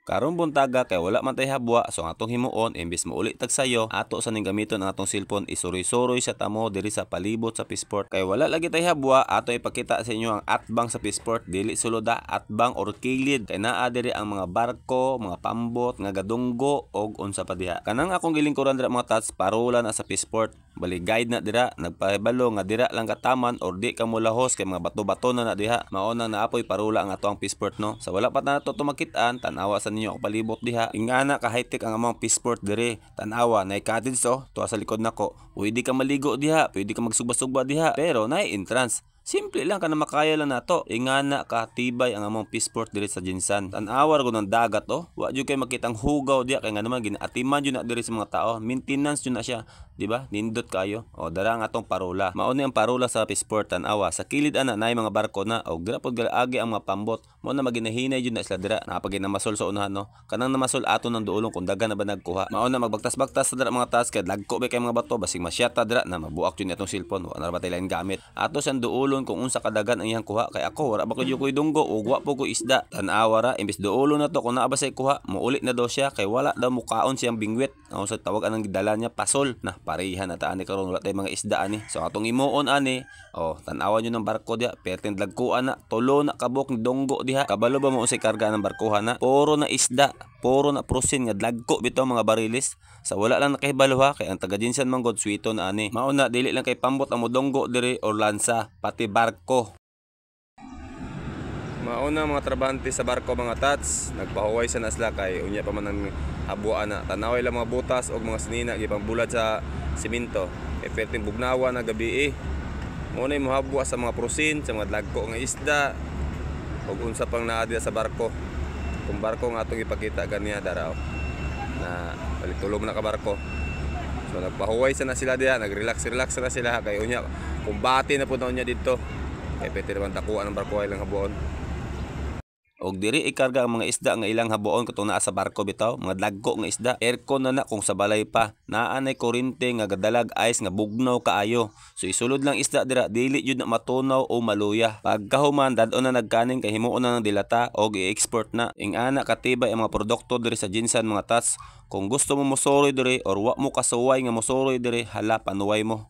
Karong buntaga kay wala man tay habwa, so ang atong himuon, imbes mouli tag sayo, ato sa ning gamiton ang atong cellphone, isuroy-suroy sa tamo diri sa palibot sa Fishport. Kay wala lagi tay habwa, ato ipakita sa inyo ang atbang sa Fishport, dili sulod, atbang or kilid, kay naa diri ang mga barko, mga pambot nga gadunggo og unsa pa diha. Kanang akong gilingkuran dira, mga tats, parola na sa Fishport. Bali guide na dira, nagpahibalo nga dira lang kataman or di ka molahos kay mga bato-bato na na diha. Mao nang naapoy parola ang ato ang Fishport, no. Sa wala pa nato tumakitaan, tan-awa sa ninyo ako palibot diha. Ingana ka high-tech ang among Fishport diri. Tan-awa, nay cottage oh, tuwa sa likod nako. Pwede ka maligo diha, pwede ka magsugba-sugba diha, pero nay entrance. Simple lang kana, makaya lang nato. Ingana ka tibay ang among Fishport diri sa GenSan. Tan-awa ra gud ang dagat oh. Wa jud kay makitang hugaw diha kay nga naman ginaatiman jud na diri sa mga tao. Maintenance jud na siya, di ba? Nindot kayo. O dara ang atong parola. Mao ni ang parola sa Fishport, tan-awa. Sa kilid ana naay mga barko na og dira pod agi ang mga pambot. Mao na maginahinay jud na sila dira. Napagay namasol sa unahan, no. Kanang namasol, ato nang duolon kung daghan na ba nagkuha. Mao na magbagtas-bagtas sa dira, mga taas, kay lagko ba kay mga bato, basig masyata dira na mabuak jud ni atong cellphone. Wa na ra ba tay lain gamit. Ato siyang duolon kung unsa kadagan ang iyang kuha kay ako wala ba ko koy dunggo ug wa po ko isda. Tan-awa ra, imbes duolon na to kung naa ba say kuha, mouli na daw siya kay wala daw mukaon siyang bingwit. Ang sa tawag anang gidala niya, pasol. Na pareha na ta ani karon, wala tay mga isda ani. So atong imuon ani, oh, tan-awa nyo ng barko diha, perting lagkuan na, tulo na kabok ni dunggo diha. Kabalo ba mo unsay karga ng barkohan na? Puro na isda, puro na prosin nga lagko bitaw mga barilis. Sa wala lang nakahibalo ha, kay ang taga GenSan man god swito na ani. Mao na dili lang kay pambot ang modunggo diri or lansa, pati barko. Mao na mga trabahante sa barko, mga tats, nagpahuway sa na sila kay unya pa man ang habuan na. Tanaway lang mga butas og mga sinina gipang bulad sa simento. Kay perting bugnawa na gabi eh. Mao na mohabwa sa mga prosin, sa mga lagko nga isda ug unsa pang naa diha sa barko. Kung barko nga atong ipakita ganiya daraw na balik tulog na ka barko. So nagpahuway sa na sila diha, nag-relax-relax na sila kay unya kumbate na pud na unya didto. Kay pwede naman takuan ang barko ay lang habuon. Og diri ikarga ang mga isda nga ilang habuon katong naa sa barko bitaw, mga lagko nga isda. Aircon na na kung sa balay pa. Naa nay kuryente nga gadalag ice nga bugnaw kaayo. So isulod lang isda dira, dili jud na matunaw o maluya. Pagkahuman, dad-on na nagkaning kay himuon na ng dilata og i-export na. Ingana katibay ang mga produkto diri sa GenSan, mga tats. Kung gusto mo mosoroy diri or wa mo kasuway nga mosoroy diri, hala, panuway mo.